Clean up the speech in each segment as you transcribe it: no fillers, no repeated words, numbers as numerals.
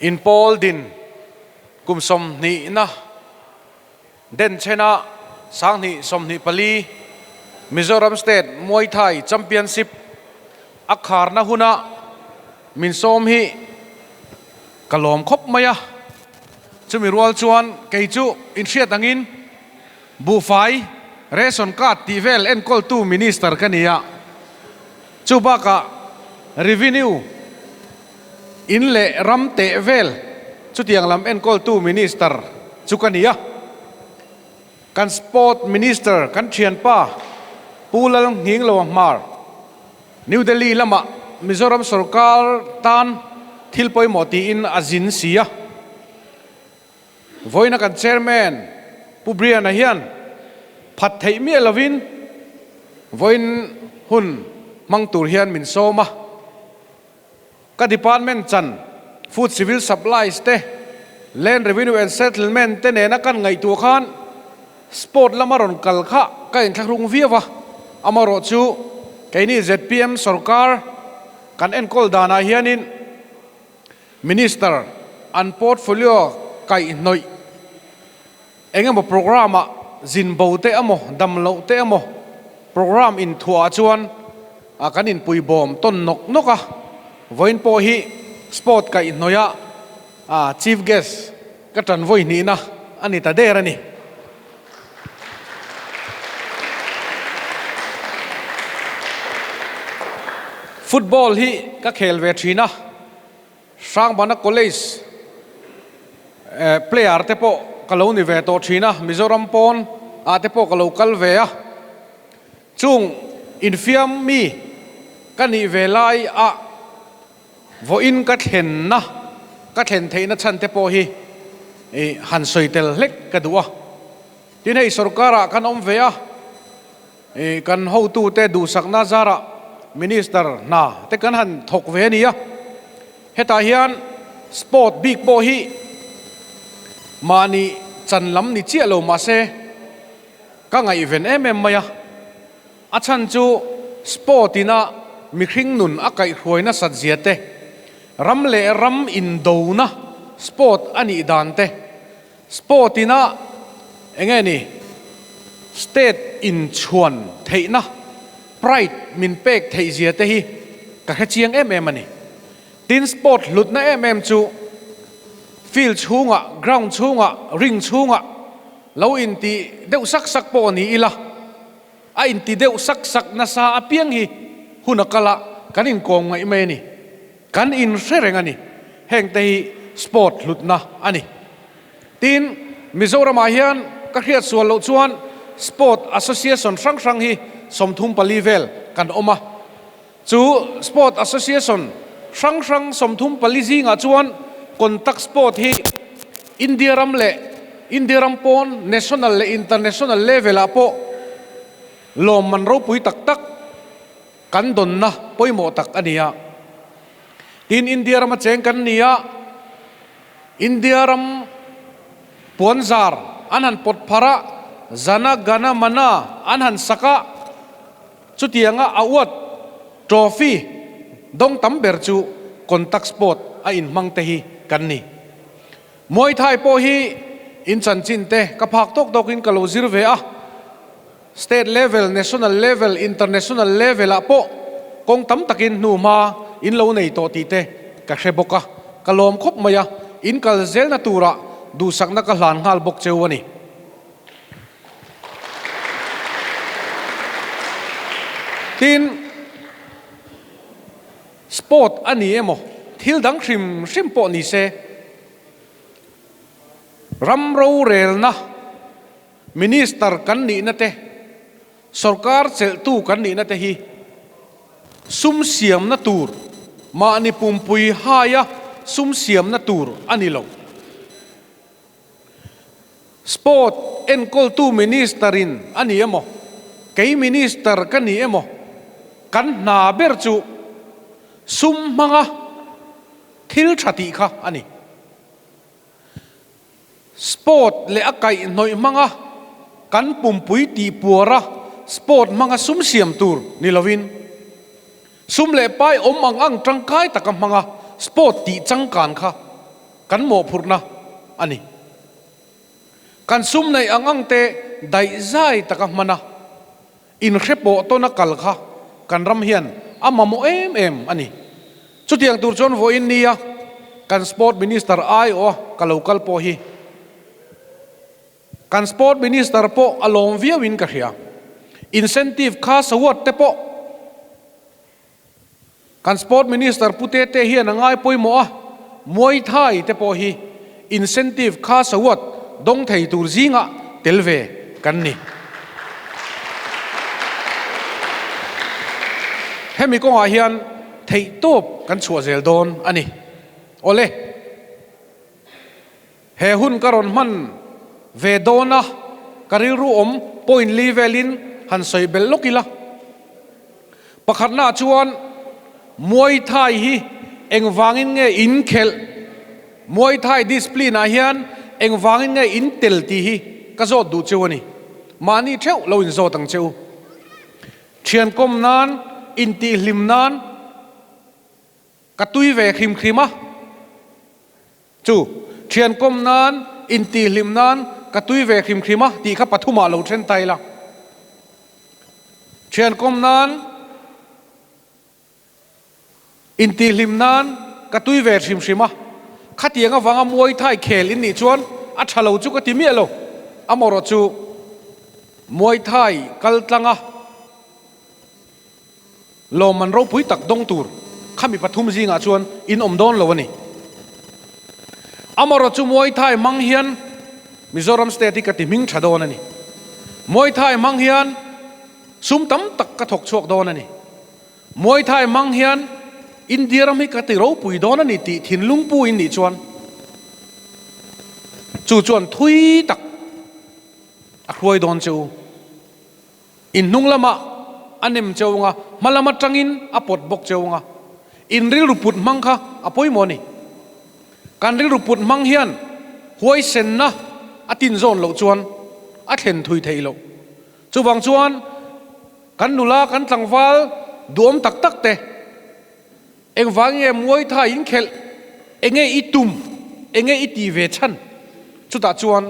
Inpawl din kum sawmhnihna denchhena 2024 Mizoram State Muay Thai Championship a kharna huna min sawm hi ka lawm khawp mai a. Chumi rual chuan kei chu inhriat angin buhfai ration card tih vel enkawltu Minister ka ni a, chu bakah Revenue In leh ram teh vel chutiang lam enkawltu Minister chu ka ni a. Kan Sport Minister kan thianpa Pu Lal Nghingloa Hmar, New Delhi lamah Mizoram sorkar tan thil pawimawh tiin a zin si a. Vawiina kan Chairman Pu Brian-a hian phat theih miah lovin vawiin hun hmang tur hian min sawm a. Ka department chan Food Civil Supplies te, Land Revenue and Settlement te nena kan ngaihtuah khan sport lama rawn kal kha ka inthlahrung viau a, amaherawh chu keini zpm sorkar kan enkawl danah hianin Minister an portfolio kaihhnawih engemaw programme ah zin bo te emaw dam loh te emaw programme inthuah ah chuan kan inpui bawm tawn nawk nawk a, vawiin pawh hi sport kaihhnawih ah chief guest ka tan vawi hnihna a ni ta der a ni. Football hi ka khel ve thin a. Hrangbana College player te pawh ka lo ni ve tawh thin a, Mizoram pawn ah te pawh ka lo kal ve a, chung infiam mi ka nih ve lai ah vawiin ka thlenna ka thlen theihna chhan te pawh hi han sawi tel hlek ka duh a. Tin hei sorkar ah kan awm ve a. Kan hotute duhsakna zarah Minister hna te kan han thawk ve a ni a, hetah hian sport bik pawh hi mahni chan lam ni chiah lo mahse ka ngaihven em em mai a, a chhan chu sport ina mihring nun a kaihhruai nasat zia te, ram leh ram indona sport a nih dan te, Sport ina enge ni state inchhuan theihna pride min pek theih zia te hi ka hre chiang em em a ni. Tin sport hlutna em em chu field chhungah, ground chhungah, ring chhungah lo inti deuh sak sak pawh ni ila a inti deuh sak sak nasa apiang hi hun a kal a kan inkawm ngaih mai a ni. Kan inhre reng a ni. Hengte hi sport hlutna a ni. Tin, Mizoramah hian ka hriat sual loh chuan Sport Association hrang hrang hi 34 vel kan awm a. Chu Sport Association hrang hrang 34 zingah chuan Contact Sport hi India ram leh India ram pawn National leh International level ah pawh lawmman ropui tak tak Kan dawnna pawimawh tak a ni a. Tin, India rama cheng kan ni a, India ram puanzar an han pawt phar a, Jana Gana Mana an han sak a, chutianga award, trophy, dawng tam ber chu contact sport a inhmang te hi kan ni. Muay Thai pawh hi in chanchin te ka phak tawk tawkin ka lo zir ve a. State level, national level, international level ah pawh kawng tam takin hnu hma in lo nei tawh tih te ka hre bawk a, ka lawm khawp mai a, in kal zelna turah duhsakna ka hlan nghal bawk cheu a ni. Tin, sport a ni emaw, thil dang hrim hrim pawh ni se, ram rorelna, Minister kan nihna te, sorkar chelhtu kan nihna te hi sum siamna tur, mahni pumpui haia sum siamna tur a ni lo. Sport enkawltu Minister-in a ni emaw, kei Minister ka ni emaw, kan hna ber chu sum hmanga thil tha tih kha a ni. Sport leh a kaihhnawih hmanga kan pumpui tih puara sport hmanga sum siam tur ni lovin, sum leh pai awm ang ang tangkai taka hmanga sport tih changkan kha. kan mawhphurhna a ni. Kan sum neih ang ang te daihzai taka hman a, inhre pawh tawna kal kha kan ram hian a mamawh em em a ni. Chutiang tur chuan vawiin nia kan Sport Minister aiawha ka lo kal pawh hi kan Sport Minister pawh a lawm viauin ka hria. Incentive kha sawat te pawh Kan Sport Minister Pu Tete hian a ngai pawimawh a, Muay Thai te pawh hi incentive kha sawat dawng thei tur zingah tel ve kan ni. Hemi kawngah hian theihtawp kan chhuah zel dawn a ni. Awle. He hun ka rawn hman ve dawn a, ka rilru awm point li velin han sawi belh lawk ila. Pakhatnaah chuan Muay Thai hi engvangin nge in khelh, Muay Thai discipline ah hian engvangin nge in tel tih hi ka zawt duh cheu a ni. Mahni theuh lo in zawt ang che u. Thiankawm nan, intihhlim nan ka tui ve hrim hrim a. Chu, thian kawm nan, intihhlim nan ka tui ve hrim hrim a tih kha pathumah lo then ta ila. Thian kawm nan, intihhlim nan ka tui ve hrim hrim a, khatiang avanga Muay Thai khel in nih chuan a tha lo chu ka ti miah lo. Amaherawhchu chu Muay Thai kal tlang a. Lawmman ropui tak dawng tur khami pathum zingah chuan in awm dawn lo a ni. Amaherawhchu chu Muay Thai hmang hian Mizoram state hi ka ti hming tha dawn a ni. Muay Thai hmang hian sum tam tak ka thawk chhuak dawn a ni. Muay Thai hmang hian India ram hi ka ti ropui dawn a ni tih thinlung pu in nih chuan chu chuan thui tak a hruai dawn che u. In hnung lamah a nem cheu anga, hma lam atangin a pawt bawk cheu anga. In rilru put hmang kha a pawimawh a ni. Kan rilru put hmang hian huaisenna a tinzawn loh chuan a thlen thui theih loh. Chuvang chuan kan nula, kan tlangval duhawm tak tak te, engvang nge Muay Thai in khelh, enge i tum, enge i tih ve chhan? Chutah chuan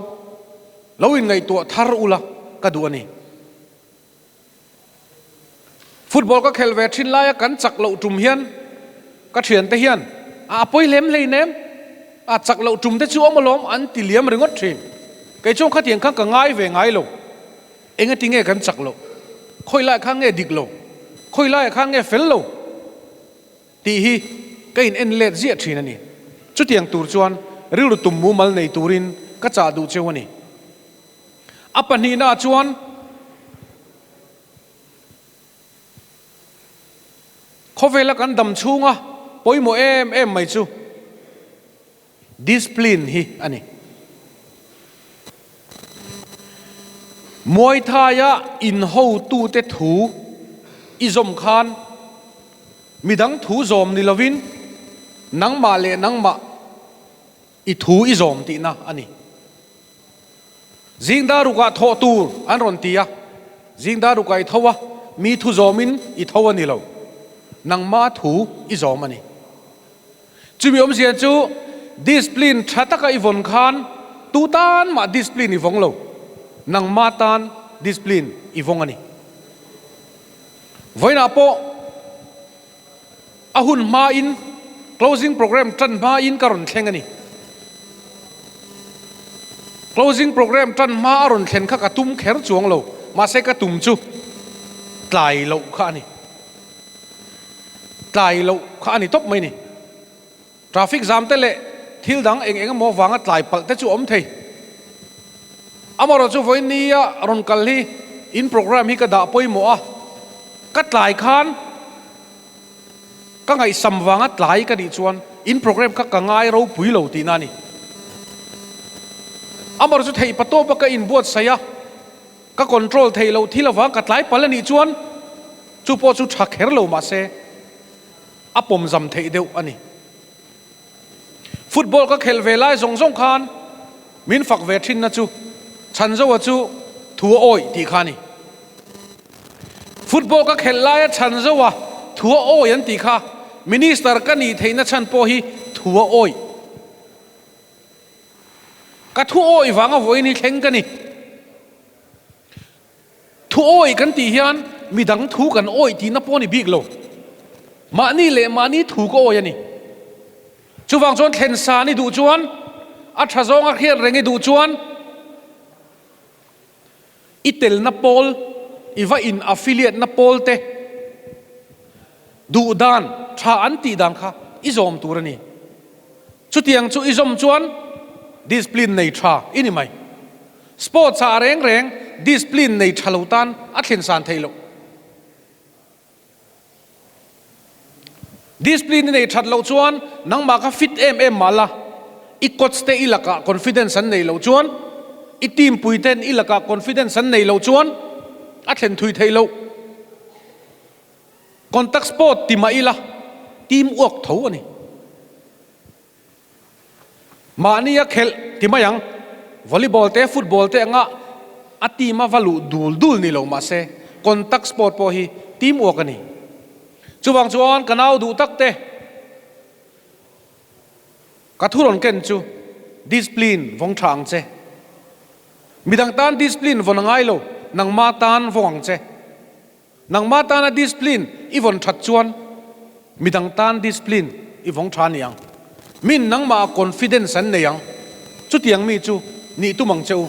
Lo inngaihtuah thar ula ka duh a ni. Football ka khelh ve thin laia kan chak loh tum hian ka thiante hian a pawi hlem hleinem, a chak loh tum te chu awm alawm an ti liam ringawt thin. Kei chuan khatiang khan ka ngai ve ngai lo. Engati nge kan chak loh? Khawi laiah khan nge dik lo? Khawi laiah khan nge fel lo? Tih hi ka in en let ziah thin a ni. Chutiang tur chuan rilru tum mumal nei turin ka chah duh cheu a ni. A pahnihnaah chuan khawvela kan dam chhunga pawimawh em em mai chu Discipline hi a ni. Muay Thai-a inhotute thu i zawm khan midang thu zawm ni lovin nangmah leh nangmah i thu i zawm tihna a ni. Zing darukah thawh tur an rawn ti a, zing darukah i tho a, mi thu zawmin i tho a ni lo, nangmah thu i zawm a ni. Chumi awmzia chu discipline tha taka i vawn khan tu tan mah discipline i vawng lo, nangmah tan discipline i vawng a ni. Vawiinah pawh a hun hmain closing program tan hmain ka rawn thleng a ni. Closing program tan hma a rawn thlen kha ka tum kher chuang lo, mahse ka tum chu tlai loh kha a ni. Tlai loh kha a ni tawp mai ni. Traffic jam te leh thil dang eng eng emaw vanga tlai palh te chu a awm thei. Amaherawh chu vawiin nia rawn kal hi in program hi ka dah pawimawh a, ka tlai khan ka ngaihsam vanga tlai ka nih chuan in program kha ka ngai ropui lo tihna a ni. Amaherawh chu theih patawpa ka inbuatsaih a. Ka control theih loh thil avang ka tlai palh a nih chuan chu pawh chu tha kher lo mahse a pawm zam theih deuh a ni. Football ka khelh ve lai zawng zawng khan min fak ve thinna chu Chhanzoa chu thu a awih tih kha a ni. Football ka khelh laia Chhanzoa thu a awih an tih kha Minister ka nih theihna chhan pawh hi thu a awih. Ka thu awih vanga vawiin hi thleng ka ni. Thu awih kan tih hian midang thu kan awih tihna pawh a ni bik lo. Mahni leh mahni thu ka awih a ni. Chuvang chuan thlen san i duh chuan, a tha zawnga hriat reng i duh chuan, i telna pawl, i va in affiliate na pawl te duh dan tha an tih dan kha i zawm tur a ni. Chutiang chu i zawm chuan discipline nei tha i ni mai. Sports ah reng reng discipline nei tha lo tan a thlen san theih loh. Discipline i nei that loh chuan nangmah kha fit em em mah la, i coach te i lakah confidence an neih loh chuan, i team pui ten i lakah confidence an neih loh chuan a thlen thui theih loh. Contact sport ti mah ila team work tho a ni. Mahni a khelh ti mai ang, volleyball te football te anga a team a va luh dul dul ni lo mahse contact sport pawh hi team work a ni. Chuvang chuan ka nau duh tak te ka thu rawn ken chu discipline vawng tha ang che. Midang tan discipline vawn a ngai lo, nangma tan vawng ang che. Nangmah tana discipline i vawn that chuan midang tan discipline i vawng tha ni ang. Min nangmah ah confidence an nei ang. Chutiang mi chu nih tum ang che u.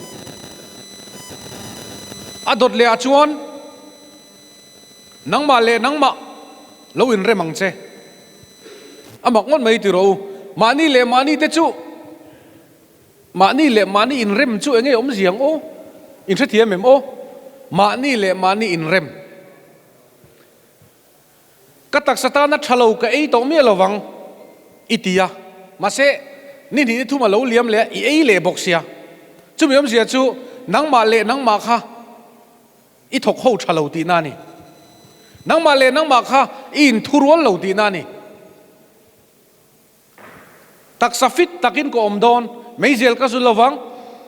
A dawt leh ah chuan nangmah leh nangmah lo inrem ang che. A mak ngawt mai ti rawh u. Mahni leh mahni te chu. Mahni leh mahni inrem chu enge awm ziang aw? Inhrethiam em aw? Mahni leh mahni inrem. Ka taksa tana tha lo ka ei tawh miah lovang i ti a, mahse ni hnih ni thum a lo liam leh a, i ei leh bawk sia. Chumi awmzia chu nangmah leh nangmah kha i thawk ho tha lo tihna a ni. Nangmah leh nangmah kha i inthurual lo tihna a ni. Taksa fit takin ka awm dawn, meizel ka zu lovang,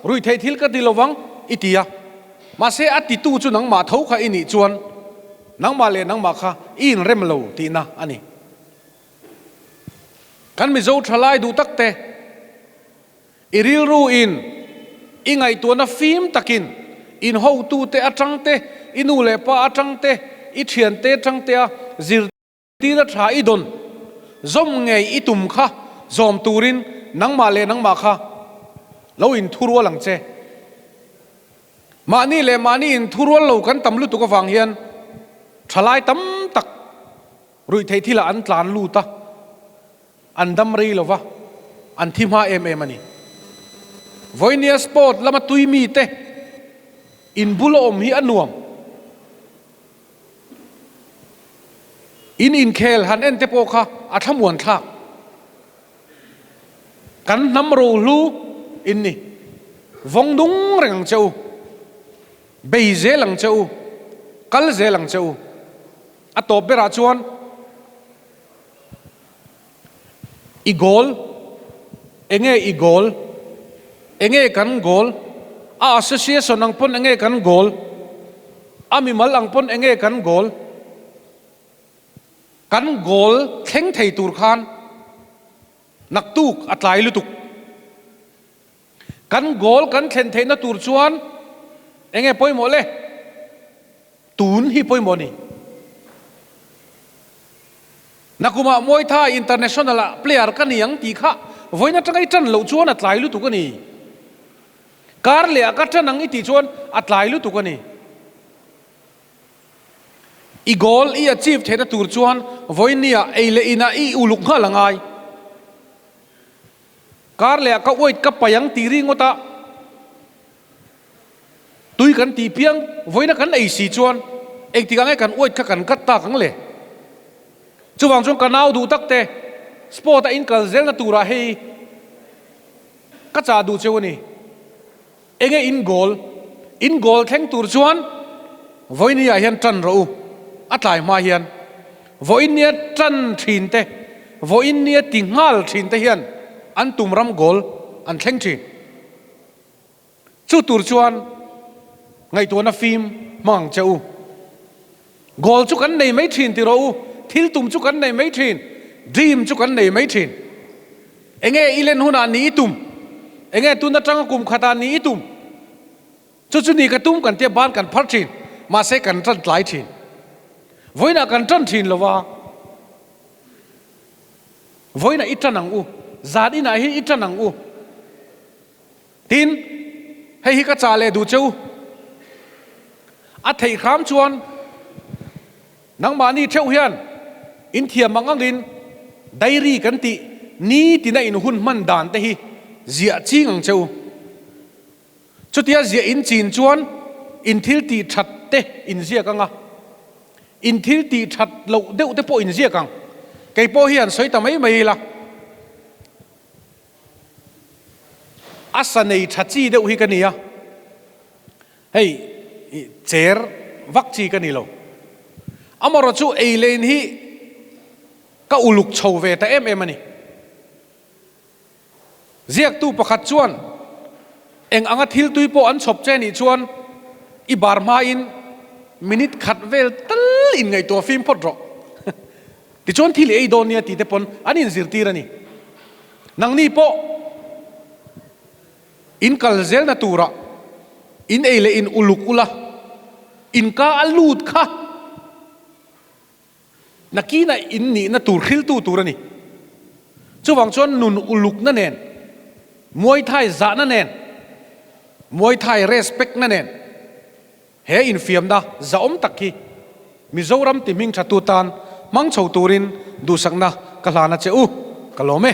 ruihtheih thil ka ti lovang i ti a. Mahse a titu chu nangmah tho kha i nih chuan nangmah leh nangmah kha i inrem lo tihna a ni. Kan Mizo thalai duh tak te, i rilru in i ngaihtuahna fim takin in hotute atang te, i nu leh pa atang te, i thiante atang te a zir Tira tha i dawn zawm ngei i tum kha zawm turin nangmah leh nangmah kha lo inthurual ang che. Mahni leh mahni inthurual lo kan tam lutuk avang hian thalai tam tak ruihtheih thilah an tlan lut a, an dam rei lo va, an thi hma em em a ni. Vawinia sport lama tui mite inbul a awm hi a nuam. In inkhel han en te pawh kha a thlamuan thlak. Kan hnam rohlu in ni. Vawng nung reng ang che u. Bei zel ang che u. Kal zel ang che u. A tawp berah chuan I goal? Enge i goal? Enge kan goal? A association ang pawn enge kan goal? A mimal ang pawn enge kan goal? Kan goal thleng thei tur khan naktuk a tlai lutuk. Kan goal kan thlen theihna tur chuan enge pawimawh le? Tun hi pawimawh a ni. Nakumah Muay Thai International ah player ka ni ang tih kha vawiin atanga i ṭan loh chuan a tlai lutuk a ni. Kar leh ah ka ṭan ang i tih chuan a tlai lutuk a ni. I goal i achieve theihna tur chuan vawiin ni ah ei leh inah i uluk nghal a ngai. Kar leh ah ka weight ka paih ang tih ringawt a. Tui kan tih piang vawiina kan ei si chuan engtikah nge kan uait kha kan kat tak ang le? Chuvang chuan ka nau duh tak te sport a in kal zelna turah hei ka chah duh cheu a ni. Enge in goal? In goal thleng tur chuan vawinia hian tan rawh u, a tlai hma hian. Vawinia tan thin te, vawinia ti nghal thin te hian an tum ram goal an thleng thin. Chu tur chuan ngaihtuahna fim hmang ang che u. Goal chu kan nei mai thin ti rawh u, thil tum chu kan nei mai thin, dream chu kan nei mai thin. Enge i len hunah ni i tum? Enge tun atanga kum khatah ni i tum? Chu chu ni ka tum kan tia ban kan phar thin, mahse kan tan tlai thin. Vawiinah kan tan thin lo va, vawiinah i tan ang u, zan inah hi i tan ang u. Tin, hei hi ka chah leh duh che u. A theih hram chuan nangmahni theuh hian in thiam ang angin diary kan tih nitina in hun hman dan te hi ziah ching ang che u. Chutia ziah in chin chuan in thil tih that te in ziak ang a, in thil tih that loh deuh te pawh in ziak ang. Kei pawh hian sawi ta mai mai ila. A sa nei tha chi deuh hi ka ni a, hei cher vak chi ka ni lo. Amarawh chu ei leh in hi ka uluk chho ve ta em em a ni. Ziaktu pakhat chuan eng anga thil tui pawh an chhawp che nih chuan i bar hmain minute khat vel tal inngaihtuah fim phawt rawh. Tichuan thil i ei dawn nia tih te pawn an inzirtir a ni. Nangni pawh in kal zelna turah in ei leh in uluk ula, in ka a lut kha nakina in nihna tur hriltu tur a ni. Chuvang chuan nun ulukna nen, Muay Thai zahna nen, Muay Thai respect-na nen, He infiamna zahawm tak hi Mizoram ti hming thatu tan hmang chho turin duhsakna ka hlan a che u, ka lawm e.